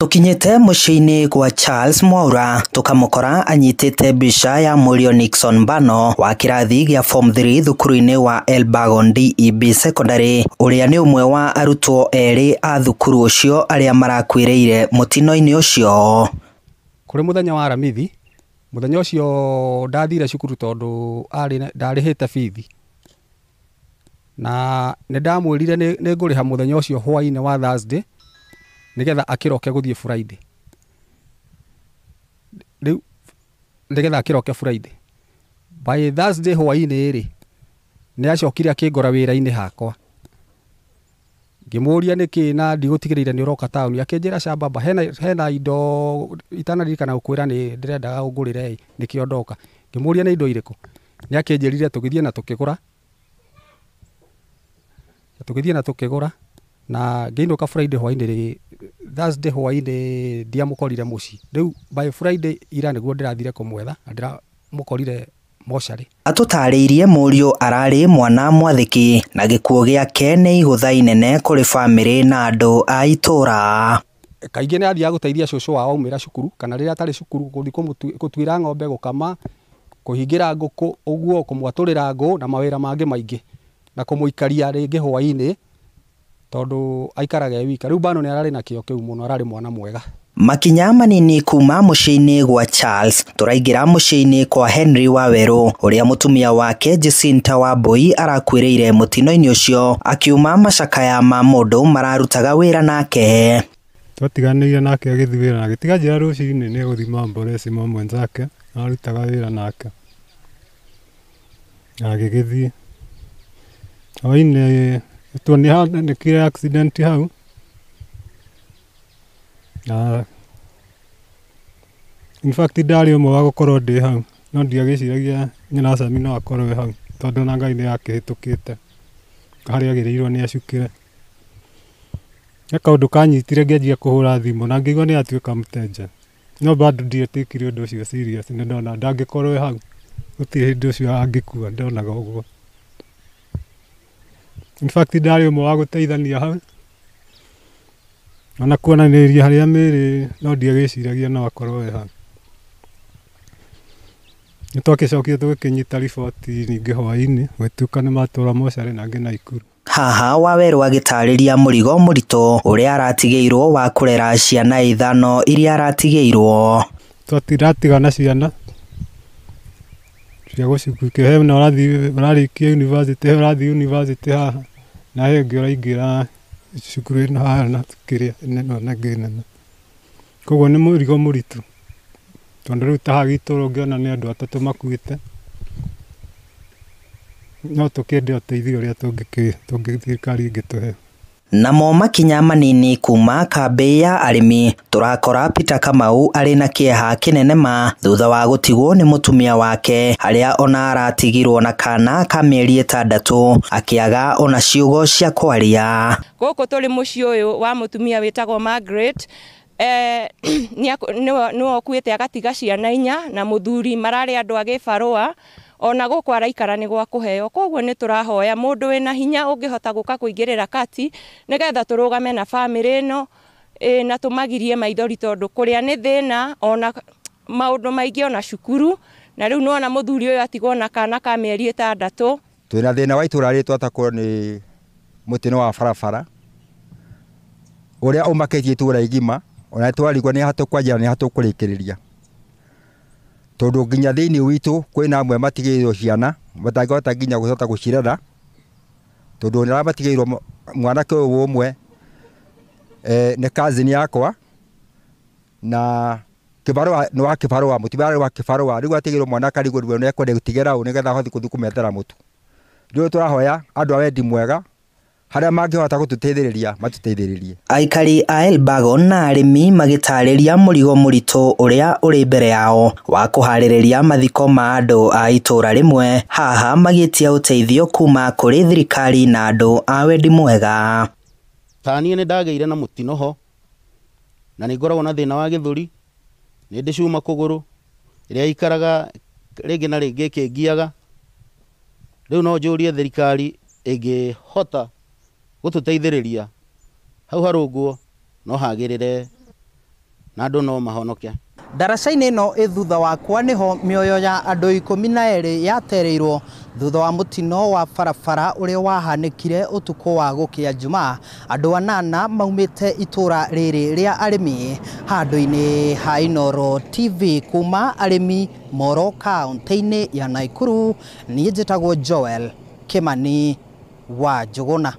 Tũkinyĩte mũciĩ-inĩ gwa Charles Mwaura tũkamũkora anyitĩte mbica ya mũriũ Nixon Mbano wa kĩrathi gĩa form 3 thukuru-inĩ wa Elbagon DEB Secondary, ũrĩa nĩ ũmwe wa arutwo erĩ a thukuru ũcio arĩa marakuĩrĩire mũtino-inĩ ũcio. Kũrĩ mũthenya wa Aramithi, mũthenya ũcio ndathire cukuru tondũ ndarĩhĩte bithi, na nĩ ndamwĩrire nĩ ngũrĩha mũthenya ũcio hwaĩ-inĩ wa Thursday nĩgetha akĩroke gũthiĩ Friday. Rĩu nĩgetha akĩroke Friday. By Thursday hwaĩ-inĩ rĩ, nĩ acokire akĩngora wĩra-inĩ hakwa. Ngĩmũria nĩkĩ na ndigũtigĩrĩire nĩ ũroka taũni, akĩnjĩra ca baba, hena indo itanaririkana gũkwĩra nĩ ndĩrendaga ũngũrĩre ĩ, nĩkĩo ndoka. Ngĩmũria nĩ indo irĩkũ, nĩ akĩnjĩrire tũgĩthiĩ na tũkĩgũra. Tũgĩthiĩ na tũkĩgũra na ngĩinũka Friday hwaĩ-inĩ rĩ, Thursday hwaĩ-inĩ ndiamũkorire mũciĩ. Rĩu by Friday ira nĩguo ndĩrathire kũmwetha na ndĩramũkorire mocarĩ. Atũtarĩirie mũriũ ararĩ mwana mwathĩki na gĩkuũ gĩake nĩ igũtha inene kũrĩ bamĩrĩ na andũ a itũũra. Kaingĩ nĩ athiaga gũteithia cũcũ wao aumĩra cukuru kana rĩrĩa atarĩ cukuru gũthiĩ gũtuĩra ng'ombe, gũkama, kũhingĩra ngũkũ, ũguo kũmwatũrĩra ngũ na mawĩra mangĩ maingĩ, na kũmũikaria rĩngĩ hwaĩ-inĩ tondũ aikaraga e wika. Rĩu Mbano nĩ ararĩ na kĩo kĩu mũno, ararĩ mwana mwega. Makinya manini kuma mũciĩ-inĩ gwa Charles tũraingĩra mũciĩ-inĩ kwa Henry Wawerũ ũrĩa mũtumia wake Jacinta Wambui arakuĩrĩire mũtino-inĩ ũcio akiuma macakaya ma mũndũ mararutaga wĩra nake. Twatiganĩire nake agĩthiĩ wĩra na agĩtiga njĩra rũcinĩ nĩ egũthiĩ Mambolesi ma mwenzake arutaga wĩra nake na agĩgĩthiĩ hwaĩ-inĩ tuonekire accident hau na in fact ndarĩ ũmwe wa gũkorwo ndĩ hau no ndiagĩciragia nyina Sami no akorwo e hau tondũ ona Ngai nĩ akĩhĩtũkĩte harĩa agĩrĩirwo nĩ acukĩre. He kaũndũ kanyitire ngĩanjia kũhũra thimũ na ngĩigua nĩ atuĩka mũtenja, no bado ndietĩkire ũndũ ũcio serious, nĩ ndona ndangĩkorwo e hau, gũtirĩ hĩndĩ ũcio angĩkua, ndonaga ũguo. In fact ndarĩ ũmwe wa gũteithania hau ona kuonanĩria harĩa mĩrĩ no ndiagĩciragia no akorwo e hau. Nĩ twagĩcokire tũgĩkĩnyita riboti ningĩ hwaĩ-inĩ gwĩtuĩka nĩ matũra mocarĩ na angĩ Naikuru. Haha Wawerũ agĩtarĩria mũrigo mũritũ ũrĩa aratigĩirwo wa kũrera ciana ithano iria aratigĩirwo. Twatiratigana ciana cia gũcikuĩka, he na ũrathiĩ ũrarĩkia university, he ũrathiĩ university haha na he ũngĩ ũraingĩra cukuru ĩno haha na kĩrĩa ĩno na ĩngĩ nene. Koguo nĩ mũrigo mũritũ tondũ rĩu ta haha gitũ ũngĩona nĩ andũ atatũ makuĩte, no tũkĩende ũteithio ũrĩa thirikari ĩngĩtũhe. Namo makinya manini kuma kambĩ ya arĩmi tũrakora Peter Kamau arĩ na kĩeha kĩnene ma thutha wa gũtigwo nĩ mũtumia wake harĩa ona aratigirwo na kana ka mĩeri 6 akĩaga ona ciugo cia kwaria. Gũkũ tũrĩ mũciĩ ũyũ wa mũtumia wĩtagwo Margaret, nĩwe ũkuĩte agatiga ciana inya na mũthuri mararĩ andũ a gĩbarũa ona gũkũ araikara nĩ gwa kũheo. Koguo nĩ tũrahoya mũndũ wĩna hinya ũngĩhota gũka kũingĩrĩra kati nĩgetha tũrũgame na bamĩrĩ ĩno na tũmagirie maithori tondũ kũrĩa nĩ thĩna ona maũndũ maingĩ ona cukuru, na rĩu nĩwona mũthuri ũyũ atigwo na kana ka mĩeri 6. Twĩna thĩna wa itũra rĩrĩ twatakwo nĩ mũtino wa barabara ũrĩa ũmakĩtie itũra igima, ona twarigwo nĩ hatũkwanjia nĩ hatũkũrĩkĩrĩria tondũ nginya thĩinĩ witũ kwĩna amwe matigĩirwo ciana matangĩhota nginya gũcota gũcirera tondũ nĩ aramatigĩirwo mwanake ũyũ ũmwe nĩ cousin yakwa na kĩbarũa nĩ wa kĩbarũa mũtumia wa kĩbarũa rĩu atigĩirwo mwanake arigwo nĩ ekwenda gũtigĩra ũ nĩgetha ahote gũthiĩ kũmethera mũtu. Rĩu tũrahoya andũ a wendi mwega harĩa mangĩhota gũtũteithĩrĩria matũteithĩrĩrie. Aikari a Elbagon na arĩmi magĩtarĩria mũrigo mũritũ ũrĩa ũrĩ mbere yao wa kũharĩrĩria mathiko ma andũ a itũũra rĩmwe, haha magĩtia ũteithio kuma kũrĩ thirikari na andũ a wendi mwega. Ta niĩ nĩ ndagĩire na mũtino ho na nĩ ngoragwo na thĩna wa gĩthũri, nĩ ndĩ cuma kũgũrũ ĩrĩa ikaraga rĩngĩ na rĩngĩ ĩkĩngiaga. Rĩu no njũrie thirikari ĩngĩhota gũtũteithĩrĩria hau harũngwo no hagĩrĩre Na andũ no mahonoke. Ndaraca-inĩ ĩno ĩ thutha wakwa nĩho mĩoyo ya andũ 12 yatereirwo thutha wa mũtino wa barabara ũrĩa wahanĩkire ũtukũ wa gũkĩa Jumaa. Andũ 8 maumĩte itũra rĩrĩ rĩa arĩmi handũ-inĩ ha Inooro TV kuma arĩmi Moro kaunti-inĩ ya Nakuru. Niĩ njĩtagwo Joel Kimani wa Njũgũna.